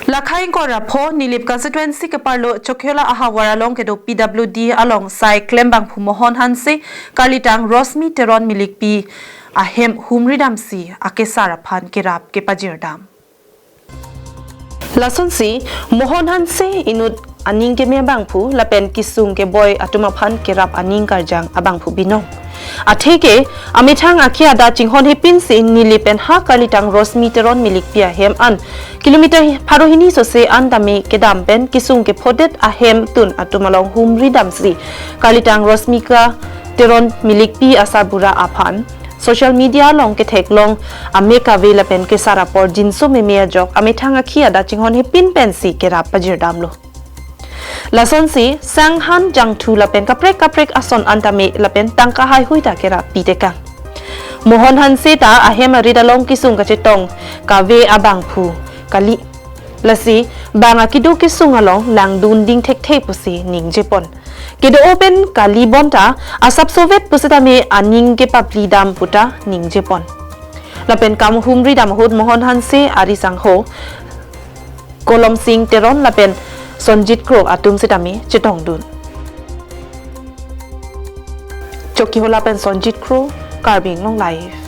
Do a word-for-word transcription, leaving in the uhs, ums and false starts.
Lakhai ingkoi ra pho Nilip constituency keparlo Chokihola ahavar along kedo P W D along sai klembangphu Mohon Hanse, karlitang Rosmi Teron Milikpi ahem humri damsi akesar aphan kerap kepajirdam. Lasonsi Mohon Hanse inut aning keme abangphu lapen kesung keboi atum aphan kerap aning karjang abangphu binong. Atheke amethang akhi adak chinghon hepinsi Nilip pen ha karlitang Rosmi Teron Milikpi ahem an kilometer hi-, pharo hini sose an tame kedam pen kesung kephodet ahem tun atum along humri damsi karlitang Rosmika Teron Milikpi asarbura aphan social media along ketheklong ame kave lapen kesar apor jinso meme ajok amethang akhi adak chinghon hepin pensi kerap pajirdamlo. Lasonsi sanghan jangthu lapen kaprek kaprek ason an tame lapen tangka haihui ta kerap pitekang. Mohon Hanse ta ahem arit along kesung kachetong kave abangphu kali. Lasi bang akido kesung along langdun ding thekthe pusi ningjepon. Kedo-o pen kali bonta asap sovet pusitame aning kepaplidam puta ningjepon. Lapen kam humri dam ahut Mohon Hanse ari sangho Kolom Sing Teron lapen Sonjit Kro atum sitame chetongdun. Chokihola pen Sonjit Kro, Karbi Anglong Live.